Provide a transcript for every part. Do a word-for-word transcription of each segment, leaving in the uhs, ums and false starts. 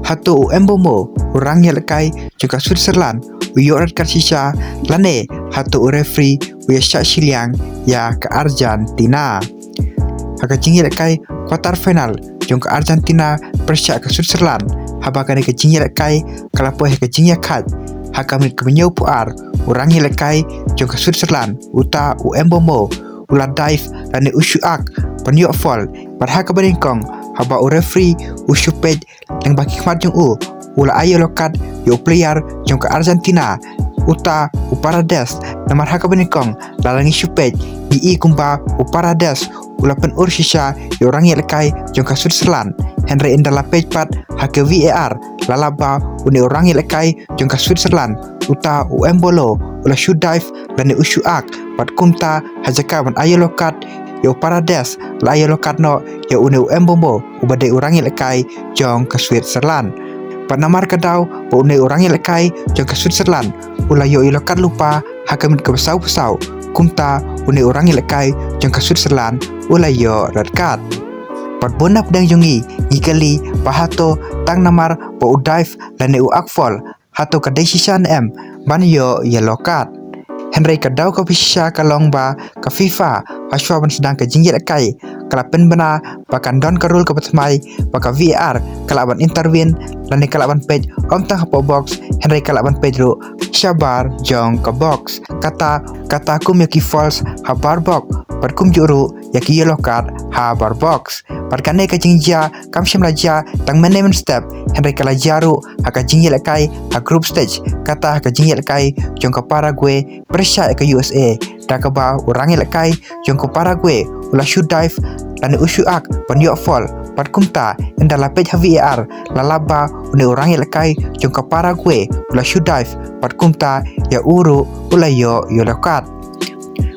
Hato u Mbeumo, u rangïalehkai jong ka Switzerland, u ïoh red card shisha, lane hato u referee u ïa shah shiliang ïa ka Argentina. Ha ka jingïalehkai quarter final jong ka Argentina pyrshah ka Switzerland, haba kane ka jingïalehkai ka la poi ha ka jingïakhaid, ha ka minit kaba hynñiewphew ar, u rangïalehkai jong ka Switzerland, uta u Mbeumo, u la dive lane u shu ak ban ïoh foul, bad ha kaba nyngkong, haba u referee u shu peit lyngba ki khmat jong u, u la ai yellow card ïa u player jong ka Argentina, uta u Paredes. Namar ha kaba nyngkong, lada ngi shu peit, ngi i kumba u Paredes u la pynur shisha ïa u rangïalehkai jong ka Switzerland. Hynrei ynda la peit pat ha ka VAR, la lap ba une u rangïalehkai jong ka Switzerland, uta u Embolo, u la shu dive lane u shu ak, bad kumta ha jaka ban ai yellow card ïa u Paredes, la ai yellow card noh ïa une u Mbeumo, uba dei u rangïalehkai jong ka Switzerland. Bad namar ka daw ba une u rangïalehkai jong ka Switzerland u la ïoh yellow card lypa ha ka minit kaba sawphew saw, kumta une u rangïalehkai jong ka Switzerland u la ïoh red card. Bad bun na pdeng jong ngi, ngi kylli ba hato tang namar ba u dive lane u ak foul, hato ka dei shisha ne em ban ïoh yellow card. Hynrei ka daw kaba shisha ka long ba ka FIFA, ha shuwa ban sdang ka jingïalehkai, ka la pynbna ba kan don ka rule kaba thymmai, ba ka VAR ka lah ban intervene, lane ka lah ban peit ym tang hapoh box, hynrei ka lah ban peit ruh shabar jong ka box. Kata, kata kum ïa ki fouls habar box, bad kumjuh ruh ïa ki yellow card habar box. Bad kane ka jingjia kam shym la jia tang mynne mynstep, hynrei ka la jia ruh ha ka jingïalehkai ha group stage, kata ha ka jingïalehkai jong ka Paraguay pyrshah ïa ka USA, da kaba u rangïalehkai jong ka Paraguay u la shu dive lane u shu ak ban ïoh foul, bad kumta ynda la peit ha VAR, la lap ba une u rangïalehkai jong ka Paraguay u la shu dive, bad kumta ïa u ruh u la ïoh yellow card.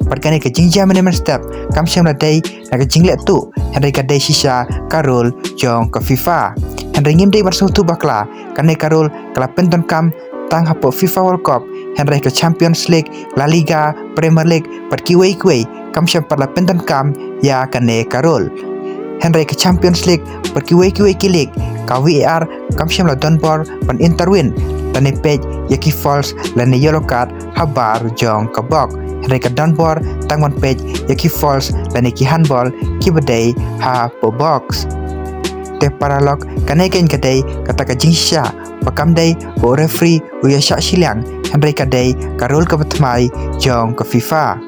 Bad kane ka jingjia mynne mynstep kam shym la dei na ka jingleh tuh, hynrei ka dei shisha ka rule jong ka FIFA. Hynrei ngim dei ban sngewthuh bakla, kane ka rule ka la pyndonkam tang hapoh FIFA World Cup, hynrei ka Champions League, La Liga, Premier League, bad kiwei kiwei, kam shym pat la pyndonkam ïa kane ka rule. Hynrei ka Champions League bad kiwei kiwei ki league, ka VAR kam shym la don bor ban intervene, lane peit ïa ki fouls lane yellow card habar jong ka box. Hynrei ka don bor tang ban peit ïa ki fouls lane ki handball kiba dei hapoh box. Te paralok, kane keiñ ka dei kata ka jingshisha, ba kam dei ba u referee u ïa shah shiliang, hynrei ka dei ka rule kaba thymmai jong ka FIFA.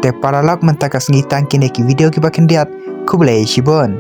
Te paralok, mynta ka sngi tang kine ki video kiba khyndiat, khublei shibun.